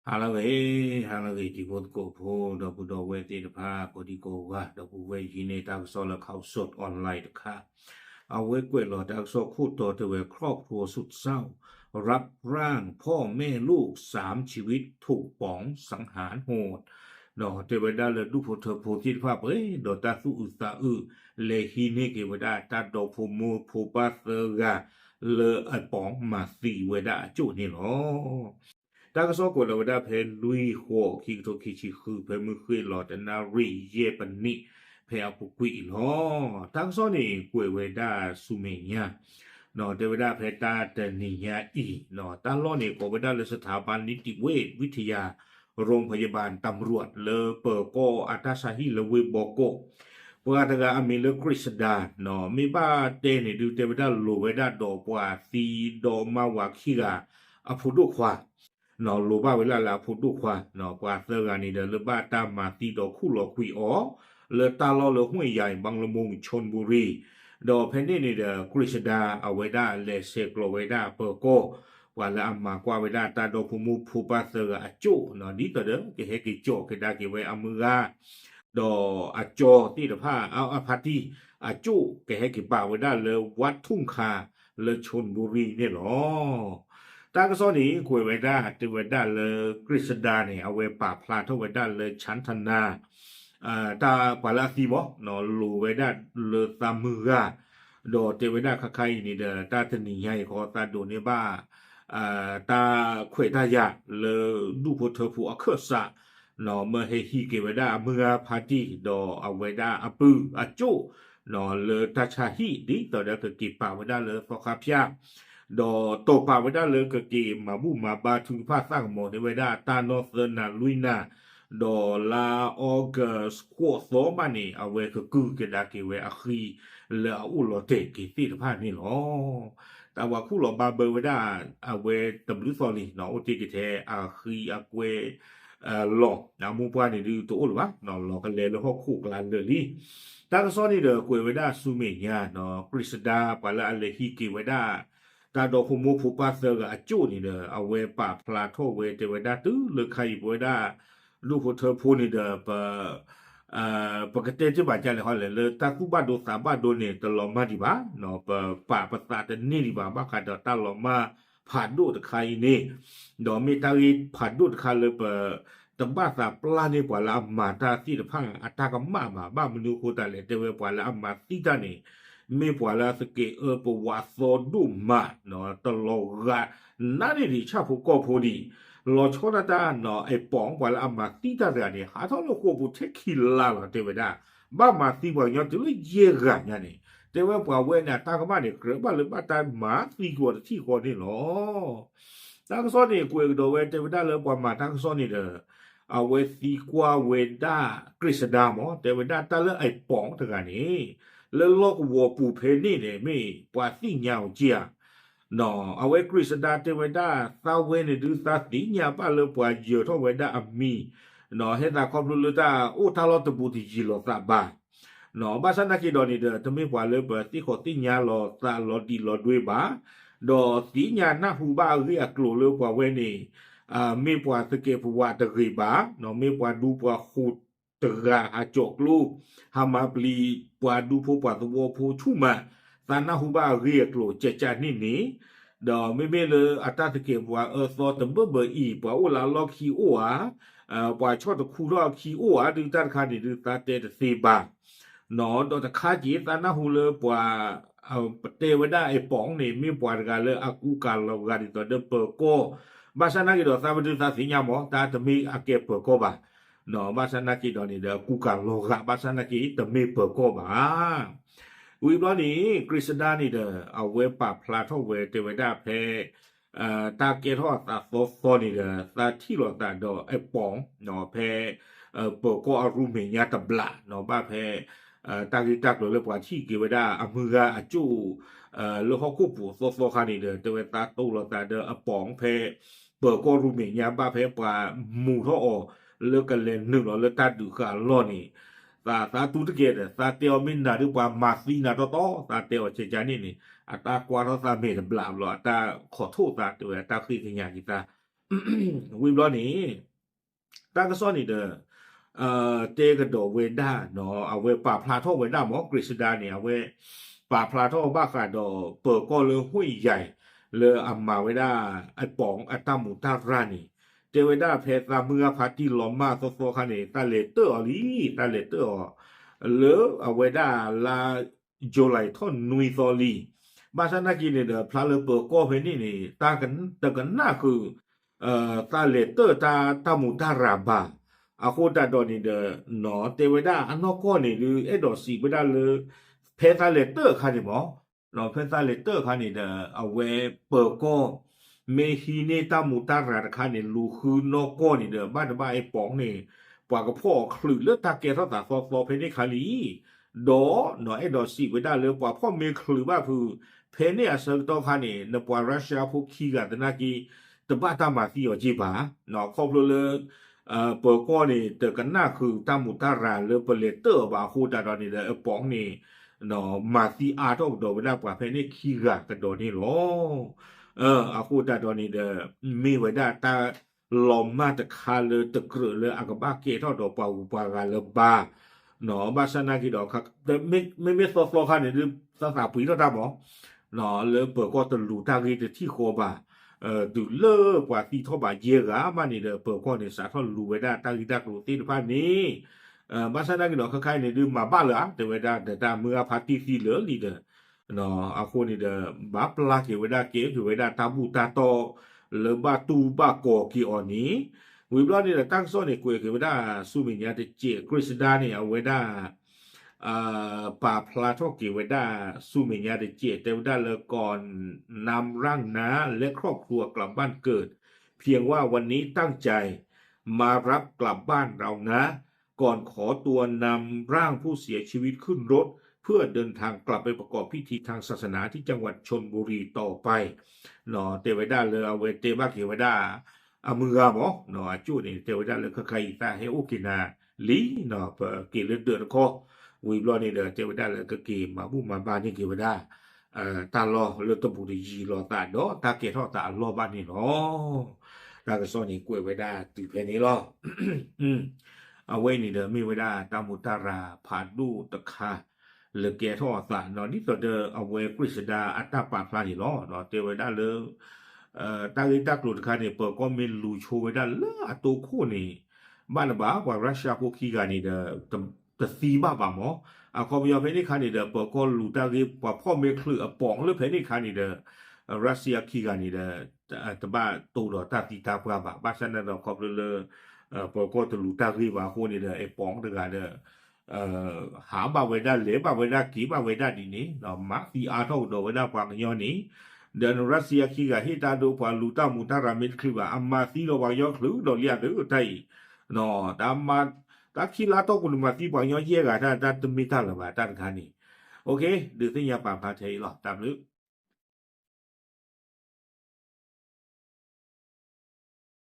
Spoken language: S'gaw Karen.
ဟါလၢအဂ့ၤ, ဟါလၢအဂ့ၤ တံၤဖိသကိးဖိ ဒီပုၢ်ဒီဝဲၢ်သ့ၣ်တဖၣ် ကိးဒံကိးဂၤ ဒီပုၢ်ဝဲၢ်ယံၤန့ၣ် တၢ်ကစီၣ်လၢ Khaosod Online တခါ, အဝဲကွဲးလီၤတၢ်ကစီၣ်ခိၣ်တီတဲဝဲ ครอบครัวสุดเศร้า รับร่างพ่อแม่ลูกสามชีวิตถูกป๋องสังหารโหด ဒီးတဲဝဲဒၣ်လၢဒူၣ်ဖိထၢဖိသ့ၣ်တဖၣ်ပှဲၤဒီးတၢ်သူၣ်အုးသးအုး လဲၤဟံးန့ၢ်က့ၤဝဲဒၣ်တၢ်ဒီဖိမိၢ်ဖိပၢ်သၢဂၤ လၢအပိာ်မၤသံဝဲဒၣ်အကၠိၣ်န့ၣ်လီၤ. တၢ်ကစီၣ်ကွဲးလီၤဝဲဒၣ်ဖဲလွံၢ်ဃိး ခံကထိခံဆံဃု ဖဲမုၢ်ဃ့ၢ်လီၤတနၣ်ရံၣ်ယဲၢ်ပနံး ဖဲအပူၤကွံာ်အံၤလီၤ. တၢ်ကစီၣ်န့ၣ်ကွဲးဝဲဒၣ်ဆူမဲာ်ညါ တဲဝဲဒၣ်ဖဲတၢ်တနံၤညါအံၤ တၢ်လီၢ်န့ၣ်ကိးဝဲဒၣ်လၢ สถาบันนิติเวชวิทยา โรงพยาบาลตำรวจ လၢပၢၤကီၢ်အတၢ်ဆါဟံၣ်လၢဝ့ၢ်ဘီကီၢ်, ပှၤတဂၤအမံၤလၢ ကရံၣ်စဒါ မ့ၢ်ဘၣ်တဲန့ၣ်ဒုး တဲဝဲဒၣ်လိၤဝဲဒၣ်ဒီးပှၤသံဒီးမါဝၤခံဂၤ အဖိဒိၣ်ခွါ လိၤဘၣ်ဝဲဒၣ်လၢအဖိဒိၣ်ခွါ, ပှၤသၢဂၤန့ၣ်ဒီး လၢဘၣ်တၢ်မၤသံဒီးခူၣ်လီၤကွံာ်အီၤ လၢတၢ်လီၢ်လၢ ห้วยใหญ่ บางละมุง ชลบุรี ဒီးဖဲန့ၣ်န့ၣ်ဒီး ကရံၣ်စဒါ အဝဲဒၣ်လဲၤဆဲးကျိးဝဲဒၣ်ပၢၤကီၢ် ပှၤလၢအမၤကွၢ်ဝဲဒၣ်တၢ်ဒီဖိမိၢ်ဖိပၢ်သၢဂၤအကၠိၣ်, ဒ်သိးဒီးကဟဲက့ၤကၠီၤကဒါက့ၤဝဲအမုၢ်ဂၤ ဒီးအကၠီသ့ၣ်တဖၣ် အဖါတံၢ်အကၠိၣ် ကဟဲက့ၤပာ်ဝဲဒၣ်လၢ วัดทุ่งคา လၢ ชลบุรี န့ၣ်လီၤ. တၢ်ကစီၣ်န့ၣ်ကွဲးဝဲဒၣ် တဲဝဲဒၣ်လၢ ကရံၣ်စဒါန့ၣ် အဝဲပာ်ဖျါထီၣ်ဝဲဒၣ်လၢ ชั้นฐานะ တၢ်ပှၤလၢအသံမး လိၤဝဲဒၣ်လၢသးမုၢ်ဂၤ, ဒီးတဲဝဲဒၣ်ခါခါအံၤန့ၣ်ဒီး တၢ်တနံၤညါအံၤဃီသးဒိးန့ၢ်ဘၣ် တၢ်ခွဲးတၢ်ယာ်လၢဒူၣ်ဖိထၢဖိအခၢၣ်စး မၢဟဲဟံးက့ၤဝဲဒၣ်အမုၢ်ဂၤဖါတံၢ် ဒီးအဝဲဒၣ်အပုၢ်အကၠိၣ် လၢတၢ်ဆါဟံၣ် ဒ်သိးဒီးကက့ၤပာ်ဝဲဒၣ်လၢသီခါဖၠၣ် ဒီးတိာ်ပာ်ဝဲဒၣ်လၢကက့ၤမၤဘူၣ်မၤဘါထုကဖၣ်သၣ်ကမီၤန့ၢ်ဝဲဒၣ်တၢ်နီၢ်သၢနၤလွံၢ်နၤ, ဒီးလါအီကူးဃိးသီဘၣ်န့ၣ် အဝဲကကုၢ်ကဒါက့ၤဝဲအဃံလၢအအိၣ်လီၤတဲာ်က့ၤသ့ၣ်တဖၣ်န့ၣ်လီၤ. တၢ်ပှၤခူၣ်လီၤဘါဘၢဝဲဒၣ် အဝဲတဘျုးသီလံ အိၣ်တ့ၢ်က့ၤထဲအဃံအကွဲ လီၤ အမိၢ်ပှၢ်န့ၣ်ဒုးတအိၣ်လၢၤဘၣ်, လီၤကလဲၤလၢဟီၣ်ခိၣ်ကျါလၢာ်လံ. တၢ်ကစီၣ်န့ၣ်ဒီးကွဲးဝဲဒၣ်ဆူမဲာ်ညါ ကရံၣ်စဒါ ပှၤလၢအလဲၤဟံးက့ၤဝဲဒၣ် တၢ်ဒီဖိမိၢ်ဖိပၢ်သၢဂၤအကၠိၣ်န့ၣ်ဒီး အဝဲပာ်ဖျါထီၣ်ဝဲတဲဝဲဒၣ်တုၤလၢခါအံၤပဝဲဒၣ် ဒူၣ်ဖိထၢဖိန့ၣ်ဒီး ပ ပကတဲတ့ၢ်ဘၣ်ကလဲၣ်ဟီလဲၣ် လၢတၢ်သူၣ်ဘၣ်ဒိသးဘၣ်ဒိန့ၣ် တလီၤမၢ်ဒံးဘၣ်, ပပာ်ပသးတန့ၢ်ဒံးဘၣ် ဘၣ်ဃးဒီးတၢ်လီၤမၢ်ဖးဒိၣ်တခါအံၤန့ၣ်, ဒီးမ့ၢ်တၢ်ဂ့ၢ်ဖးဒိၣ်တခါလၢပ တဘၣ်သးပျၢ်န့ၢ်ပှၤလၢအမၤတၢ်သ့ၣ်တဖၣ်အတၢ်ကမၣ်ဘၣ်. ဘၣ်မနုၤအဃိသတးလဲၣ် တဲဝဲပှၤလၢအမၤသံတၢ်န့ၣ် မ့ၢ်ပှၤလၢအသကဲးအၢပဝးသီဒိၣ်မး, တလီၤဂာ်နးန့ၢ်ဒံးဆၣ်ဖိကီၢ်ဖိဒံး, လီၤဆီဒၣ်တၢ်နီၤ အဲပိာ်ပှၤလၢအမၤသံတၢ်တဂၤန့ၣ် ဟးထီၣ်လၢဃိာ်ပူၤထဲခံလါလီၤ တဲဝဲဒၣ်, ဘၣ်မၤသံပှၤကညီတုၤလၢယဲၢ်ဂၤညါန့ၣ်, တဲဝဲပှၤဝဲန့ၣ် အတၢ်ကမၣ်န့ၣ် ကြၢးဘၣ်လၢဘၣ်တၢ်မၤသံကွံာ်အီၤတထံၣ်ဃီန့ၣ်လီၤ. တၢ်ကစီၣ်န့ၣ် ကွဲးကဒီးဝဲ တဲဝဲဒၣ်လၢပှၤမၤတၢ်ကစီၣ်န့ၣ်ဒီး အဝဲသံကွၢ်ဝဲဒၣ် ကရံၣ်စဒါမး တဲဝဲဒၣ်တၢ်လၢအဲပိာ်တဂၤန့ၣ် လၢလီၢ်ကဝီၤပူၤဖဲန့ၣ်န့ၣ် မ့ၢ်ပှၤသ့ၣ်ညါအီၤက့ဧါ. အဝဲကရံၣ်စဒါတဲဝဲဒၣ် သးဝဲန့ၣ်ဒုး သးသ့ၣ်ညါဘၣ်လၢပှၤယၢၤထီၣ်ဝဲဒၣ်အမံၤ, ဟဲသးခီဖျိလၢတၢ်အိၣ်တၢ်လီၢ်တဘူးတယံၤလိာ်သးဘၣ် ဘၣ်ဆၣ်နာ်က့ဒီးန့ၣ်ဒီး တမ့ၢ်ပှၤလၢပသ့ၣ်ခီၣ်သ့ၣ်ညါလီၤသးလီၤတံၢ်လီၤဒွဲဘၣ်, ဒီးသ့ၣ်ညါနၢ်ဟူဘၣ်အဂ့ၢ်အကျိၤလၢပှၤဝဲန့ၣ် မ့ၢ်ပှၤသကဲးပဝးတဂ့ၤဘၣ်, မ့ၢ်ပှၤဒူပှၤဃိၤတဂၤဟးကၠီၣ်ကျိ ဟးမၤပျံၤပှၤဒူဖိပှၤသဝီဖိဆူၣ်မး, သးနၢ်ဟူဘၣ်အဂ့ၢ်အကျိၤကကန့ၣ်န့ၣ်, ဒီးမ့မ့ၢ်လၢအတၢ်သကဲးပဝးအၢသီတဘၢၣ်ဘၢၣ်အံၤ ပှၤအိၣ်လၢအလီၢ်ခံအိၣ်ဧါ, ပှၤဆီၣ်တခူထီၣ်အခံအိၣ်ဧါ ဒုးတၢ်တခါန့ၣ်ဒုးသးတဲတသ့ဘၣ် ဒီးတခါက့ၤသးနၢ်ဟူလၢပှၤ ပတဲဝဲဒၣ်အဲပိာ်န့ၣ် မ့ၢ်ပှၤတဂၤလၢအကူကၤလီၤဂာ်ဒ်သိးဒီးပၢၤကီၢ်, ဘၣ်ဆၣ်နာ်က့ဒီးသးဝဲဒုးသးသ့ၣ်ညါမး တၢ်တမ့ၢ်အကဲပၢၤကီၢ်ဘၣ်, ဘၣ်ဆၣ်နာ်က့ဒီးန့ၣ်ဒီး အကူကၤလီၤဂာ် ဘၣ်ဆၣ်နာ်က့တမ့ၢ်ပၢၤကီၢ်ဘၣ် ဝံၤဘျီန့ၣ် ကရံၣ်စဒါန့ၣ်ဒီး အဝဲပာ်ဖျါထီၣ်ဝဲတဲဝဲဒၣ်ဖဲ တၢ်ကဲထီၣ်အသးသီသီန့ၣ်ဒီး သးထံၣ်လိာ်သးဒီးအဲပိာ် ဖဲ ပၢၤကီၢ်အရူမဲာ်ညါတဘျး ဘၣ်ဖဲ တၢ်ဂ့ၢ်တၢ်ကျိၤလၢပှၤထံၣ်က့ၤဝဲဒၣ်အမုၢ်ဂၤအကၠိၣ် လၢဟီၣ်ခိၣ်ပူၤသီသီခါန့ၣ်ဒီး တဲဝဲသးတိၢ်လိာ်သးဒီးအပိာ်ဖဲ ပၢၤကီၢ်ရူမဲာ်ညါဘၣ်ဖဲပှၤမူၤထီၣ်အီၤ လၢကလဲၤနုာ်လီၤလၢတၢ်ဒုးဃာ်အလီၢ်န့ၣ် သးသးတူၢ်တကဲဒီး သးတဲအီၤမ့ၢ်နၤဒုးပှၤမၤသံနၤတီတီ သးတဲအီၤကကန့ၣ်န့ၣ် အတၢ်ကွၢ်ထီၣ်သးမဲာ်တဘျးဘျီ အတၢ်ခိးထိၣ်သးတဲဝဲအတၢ်ဃ့ကညးက့ၤသး ဝံၤဘျီန့ၣ် တၢ်ကစီၣ်န့ၣ်ဒီး တဲကဒီးဝဲဒၣ် အဝဲပာ်ဖျါထီၣ်ဝဲဒၣ်မ့ၢ် ကရံၣ်စဒါန့ၣ် အဝဲ ပာ်ဖျါထီၣ်ဘၣ်ဃးဒီးပၢၤကီၢ်လၢ ဟူၣ်ယဲၢ် လၢအမၤဝဲဒၣ် အပိာ်အတၢ်မူးတၢ်ရၤန့ၣ် တဲဝဲဒၣ်ဖဲသးမုၢ်ဂၤဖါတံၢ်လီၤမၢ်သီသီခါန့ၣ် တၢ်လဲၤတၢၣ်အီၤလံ တၢ်လဲၤတၢၣ်အီၤ လၢအဝဲဒၣ်လါ July ထီၣ်နွံသီလံ ဘၣ်ဆၣ်နာ်က့န့ၣ်ဒီး ဖျါလၢပၢၤကီၢ်ဖဲန့ၣ်န့ၣ် တၢ်ကနၣ်ဃုာ် တၢ်လဲၤတၢၣ်တၢ်တၢ်မူးတၢ်ရၤဘၣ်. အဃိသတးဒီးန့ၣ်ဒီး တဲဝဲဒၣ်အနီၢ်ကီၢ်န့ၣ်ဒုး အဲၣ်ဒိးစံးဝဲဒၣ်လၢ ဖဲတၢ်လဲၤတၢၣ်အခါန့ၣ်မ့ၢ် ဖဲတၢ်လဲၤတၢၣ်အခါန့ၣ်ဒီး အဝဲပၢၤကီၢ် မ့ၢ်ဟံးန့ၢ်တၢ်မူးတၢ်ရၤတခါန့ၣ် လူၤဃုနီၢ်ကီၢ်န့ၣ်ဒီး ဘၣ်တဘၣ်အဲၣ်ပိာ်န့ၣ် ပှၤကဖီၣ်အီၤချုးလၢတၢ်ကဲထီၣ်သးသီသီဖဲန့ၣ်ခါလံ ဒီးအဲၣ်ဒိးစံးဝဲဒၣ်လၢပှၤဖီၣ်မ့ၢ်ချုးဘၣ်ဖုး ဖဲန့ၣ်အဆၢကတီၢ်ခါန့ၣ် နပှၤရၢၡါဖိခံဂၤသနာ်က့ တဘၣ်တၢ်မၤသံအီၤက့ဘၣ်. ခီဖျိလၢ ပၢၤကီၢ်န့ၣ် တကနၣ်ဃုာ်တၢ်မူးတၢ်ရၤလၢပလဲၤတၢၣ်အီၤဘၣ်အဃိသတးဒီးန့ၣ်ဒီး အပိာ်န့ၣ် မၤသံအါထီၣ်ကဒီးဝဲဒၣ်ပှၤဖဲန့ၣ်ခံဂၤကဒီးန့ၣ်လီၤ. အဃိသတးဒီးန့ၣ်ဒီး မ့ၢ်ဝဲဒၣ်တၢ်လီၤမၢ်တခါလၢတကြၢးလၢအကဘၣ်ကဲထီၣ်ဒီးပှၤဂုၤပှၤဂၤလၢၤဘၣ် ဘၣ်ဆၣ်နာ်က့ဒီး မ့မ့ၢ်သီသီခါန့ၣ်ဒုး သးသးပှ့ၤထီၣ်တၢ်မ့ၢ် လၢပၢၤကီၢ်တလူၤတၢ်ဂ့ၢ်တထံၣ်ဃီဘၣ် တုၤလၢပှၤသံထီၣ်ဘးယဲၢ်ဂၤမးန့ၣ်ဒီး ပၢၤကီၢ်န့ၣ် စးထီၣ်လူၤဝဲဒၣ်တၢ်ဂ့ၢ်တၢ်ကျိၤသ့ၣ်တဖၣ်န့ၣ် ဘၣ်ဆၣ်နာ်က့ဒီး ခဲခါအံၤန့ၣ်ဒုး မၤဘၣ်လၢၤဧါ တဲဝဲဒၣ်ဒီး တၢ်မုၢ်ဂၤဖါတံၢ်သံလၢာ်လံဒီး အဃိန့ၣ်ဒီး ဘၣ်ပျၢ်က့ၤဝဲဒၣ်ကဲက့ၤဝဲဒၣ်တၢ်ဘူၣ်တၢ်တီၢ် လၢဘၣ်တူၢ်ဘၣ်ကီၤက့ၤအီၤန့ၣ် ဝံၤဘျီန့ၣ်ဒီး တၢ်ကစီၣ်န့ၣ် ကွဲးက့ၤဝဲဒၣ်ဆူမဲာ်ညါတစဲး ကရံၣ်စဒါန့ၣ် အဝဲဒၣ် ပာ်ဖျါထီၣ်က့ၤဝဲဒၣ်ဆူမဲာ်ညါတစဲး တဲဝဲဒၣ်လၢ ก่อนนำร่างน้าและครอบครัวกลับบ้านเกิด เพียงว่าวันนี้ตั้งใจมารับกลับบ้านเรานะ ก่อนขอตัวนำร่างผู้เสียชีวิตขึ้นรถ เพื่อเดินทางกลับไปประกอบพิธีทางศาสนาที่จังหวัดชลบุรีต่อไป တဲဝဲဒၣ်လၢအဝဲတဲဘၣ်က့ၤဝဲဒၣ် အမုၢ်ဂၤမ့ၢ် အကၠိၣ်န့ၣ် တဲဝဲဒၣ်လၢခဲခါအံၤသးဟဲအိၣ်က့ၤနၤလံ ပက့ၤလၢဒၢးတခီ ဝံၤဘျီန့ၣ်ဒီး တဲဝဲဒၣ်လၢကက့ၤမၤဘူၣ်မၤဘါန့ၢ်က့ၤဝဲဒၣ် တၢ်လီၢ်လၢတဘူးတယံၤလိာ်သးဒီးတၢ်ကဲထီၣ်သးအလီၢ်ဘၣ်န့ၣ်လီၤ. တၢ်ကစီၣ်န့ၣ်ကွဲးဝဲဒၣ်တုၤဖဲန့ၣ်လီၤ. အဝဲအံၤန့ၣ်ဒီးမ့ၢ်ဝဲဒၣ်တၢ်မူးတၢ်ရၤဖးဒိၣ်တခါ လၢကဲထီၣ်အသးနီၤ ဒ်သိးဒီးအဝဲကရံၣ်စဒါအတၢ်ပာ်ဖျါန့ၣ်လီၤ. တဲဝဲဒၣ်လၢ တၢ်ဂ့ၢ်တၢ်ကျိၤတခါန့ၣ် ပၢၤကီၢ်မ့ၢ်လူၤဆိဝဲဒၣ်လၢအတိခိၣ်န့ၣ် ဘၣ်တဘၣ် ပှၤရၢၡါဖိခံဂၤန့ၣ်ဒီး တသံဘၣ်ဘၣ်မ့ၢ် အခီပညီဖဲန့ၣ်ခါန့ၣ်ဒီး ပၢၤကီၢ်လူၤတၢ်ဂ့ၢ် ပှၤဖီၣ်မ့ၢ်ချုးအပိာ်လၢဖဲန့ၣ်ခါန့ၣ်ဒီး ရၢၡါခံဂၤန့ၣ်ဒီး တဘၣ်တိၢ်ဒီးတၢ်သံတၢ်ပှၢ်ဘၣ် ဘၣ်ဆၣ်န့ၣ်ဒီးခီဖျိလၢ ပၢၤကီၢ်တလူၤတၢ်ဂ့ၢ်ဘၣ်အဃိန့ၣ်ဒီး အပိာ်တဂၤဒီး ဟးဘၣ်ဝဲဒၣ်လဲၤဘၣ်ဝဲဒၣ်က့ၤဘၣ်ဝဲဒၣ်ဒ်န့ၣ် မၤသံအါထီၣ်ကဒီးဝဲဒၣ်ပှၤကညီန့ၣ် ဒီးနရၢၡါခံဂၤဟ့ၣ်တၢ်ဒိပှၤလူၤတၢ်မူးတၢ်ရၤမ့ၢ်တချုးဘၣ် အမၤသံဒီးပှၤကညီချုးဒီးလံအသုတၢ်အံၤ တၢ်မၤ တၢ်ခံလါတီၢ်ပူၤန့ၣ် မၤသံပှၤကညီယဲၢ်ဂၤတၢ် တၢ်တမ့ၢ်တၢ်လၢၤဘၣ် တၢ်တခါန့ၣ် ဒုးသ့ၣ်ညါပာ်ဖျါထဲအံၤလီၤ တၢ်ဘျုး